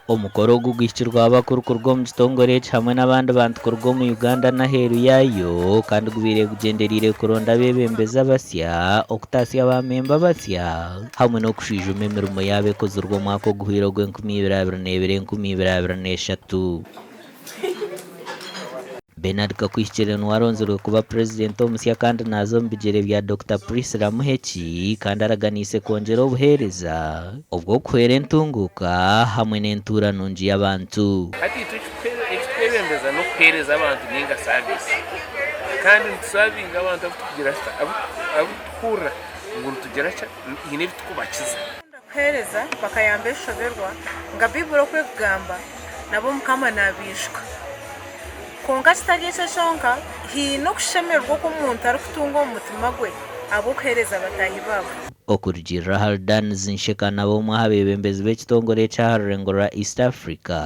Omukoro ogu guhikirweho abakuru kuruga omu kitongore eki hamwe n'abandi bantu kuruga omu Uganda n'aheeru yaayo kandi gubaire gugyendereire kuronda abeebembezi abasya, okutaasya ba memba abasya hamwe n'okushwijuma emirimo yaabo ekozirwe omwaka oguhweire ogw'enkumi ibiri abiri n'ebiri 2023. Bernard Kakuhikire niwe aronzirwe kuba Purezidenti omusya kandi naaza omu bigyere bya Dokita Priscilla Muheki kandi araganiise kwongyera obuheereza obw'okuhwera entunguuka hamwe n'entuura nungi y'abantu. Hati itwe ekitwebembeza n'okuheereza abantu ninga service kandi nitusavinga abantu abu tukuhurira ngu nitugira ki haine ebi tukubakiza. Kuheereza bakayamba eshoberwa nka Baiburi oku ekugamba, nabo Mukama naabaijuka. Kwonka kitari ekyo kyonka, haine okushemererwa oku omuntu arikutunga omu mutima gwe ahabw'okuheereza bataahi baabo. Okurugiirira ahari Danz Nshekanabo omwe aha beebembezi b'ekitongore eki aha rurengo rwa East Africa,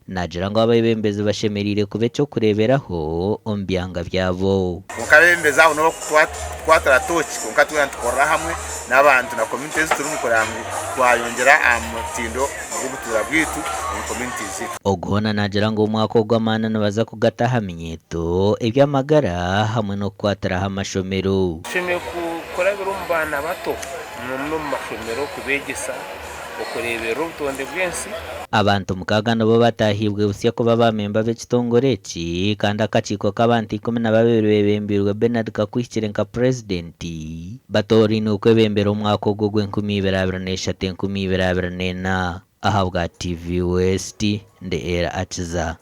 naagira ngu abeebembezi bashemereire kuba eky'okureeberaho omu byanga byabo. Kwonka abeebembezi abo nibo barikutukwatira tooki kwonka twena nitukorera hamwe n'abantu na community ezi turimu kureba ngu twayongyera aha mutindo gw'obutuura bwaitu omu communities zaitu. Ogu hoona naagira ngu omwaka ogu amaani nibaza kugata aha minyeeto, eby'amagara hamwe n'okukwatiraho amashomero. Tushemereire kurabira omu baana bato n'omu mashomero kubeegyesa okureeberera obutonde bw'ensi. Abantu mukaaga nibo bataahiibwe busya kuba baamemba b'ekitongore eki kandi akakiiko k'abantu 12 beebembeirwe Bernard Kakuhikire nka purezidenti batoorainwe kwebembera omwaka ogu ogw'enkumi ibiri abiri n'eshatu enkumi ibiri abiri n'ena. Ahabwa TV West, ndi Ella Akiza.